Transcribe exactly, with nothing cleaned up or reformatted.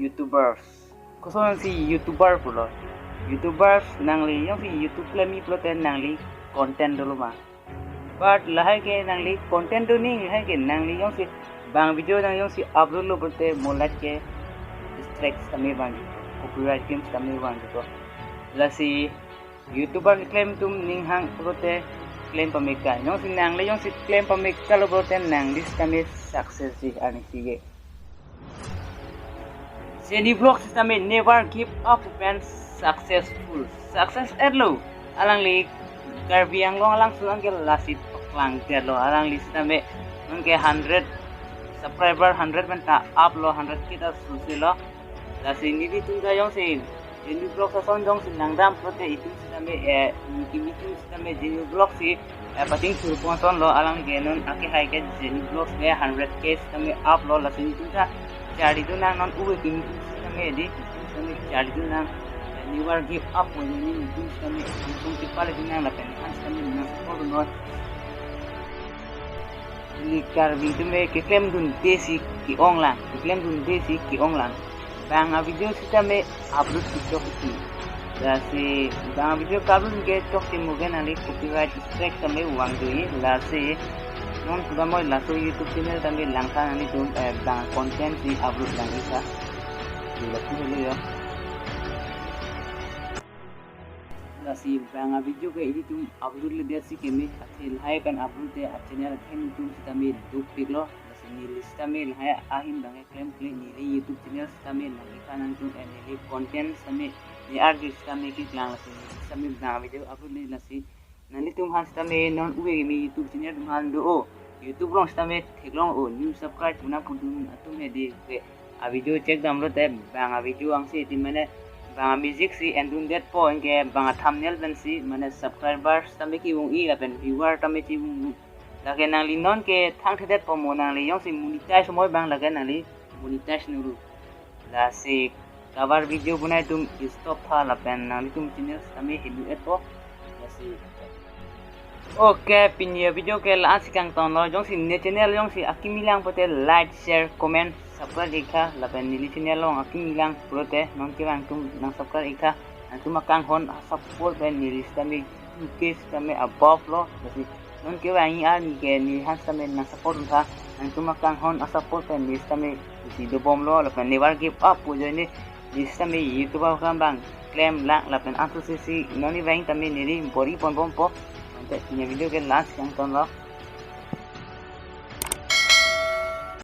YouTubers. Kosonsi YouTuber pulo? YouTubers, nangli jongsi YouTube klemji pulote nangli content dolo ma? But lahai ke nangli content do ning, lahai ke nangli jongsi bang video nang jongsi upload lo pulote mo light ke strike sitame vangji, copyright claim sitame vangji to. Lasi YouTuber keklem atum ning hang pulote klem pame ka. Jongsi nangli jongsi klem pame kalo pulote nangli sitame success ji, arnisi ke. Jenny Vlogs sitame never give up pen successful. Success etlo. Alangli Karbi Anglong alangsun ke lasi paklangdetlo. Alangli sitame non ke hundred subscriber, hundred pen ta up lo, hundred K ta susi lo. Lasi nelitum ta jongsi Jenny Vlogs ason jongsi nangdam pulote itum sitame, eh, kimi atum sitame Jenny Vlogs si, eh, pating thurpon ason lo, alang ke non akehai ke Jenny Vlogs ke hundred K sitame up lo. Lasi itum ta charli dun nang, non ove kimi atum sitame di, itum sitame charli dun nang. Eh, never give up mo ni itum sitame, itum kipale dun nang lapen han sitame nang support dun non. Ili Karbi atum ke keklem dunde si ke-ong lang, keklem dunde si ke-ong lang. Bang a video sitame upload kechok isi. Lasi bang a video ka-upload ke chokche mo ke nangli copyright strike tame vangdunji. Lasi non sudah mo laso YouTube channel tame langtha nanglitum, eh, bang content si upload lang isa. Di lapu dulu ya. Lasi bang a video ke ilitum upload ledet si keme, athe lahai pen upload te a channel athe nelitum sitame dukpiklo. Lasi neli sitame lahai ahin bang ke klemkle, neli YouTube channel sitame nangkethan nangtum, eh, neli content sitame, ne arju sitame keklang, lasi neli sitame bang a video upload le. Lasi nanglitum han sitame non ove kimi YouTube channel atum han do o, YouTube along sitame theklong o, new subscribe puna pudun atum hedi ke a video check damlo te bang a video angsi ti mane bang a music si endundetpo, anke bang a thumbnail pensi mane subscriber tame kevung-i lapen viewer tame chevung. Lake nangli non ke thangthedetpo mo, nangli jongsi monetize mo bang lake nangli monetize nuru. Lasi cover video bunai atum stop tha lapen nanglitum channel tame henu-etpo. Lasi Okay, pini a video ke la-an si kangtonlo. Jongsi ne channel jongsi akimi lang pulote like, share, comment, subscribe ik tha. Lapen neli channel along akimi lang pulote non kevang atum nang subscribe ik tha. Nangtum akanghon a support pen neli sitame two K sitame above lo. Lasi non kevang-i arni ke neli han sitame nang support un tha. Nangtum akanghon a support pen neli sitame isi dobomlo. Lapen never give up pu ajoine neli sitame YouTube akam bang klem lang lapen antu sisi non kevang tame neli bor-i ponbompo. Ante pini a video ke la-an si kangtonlo.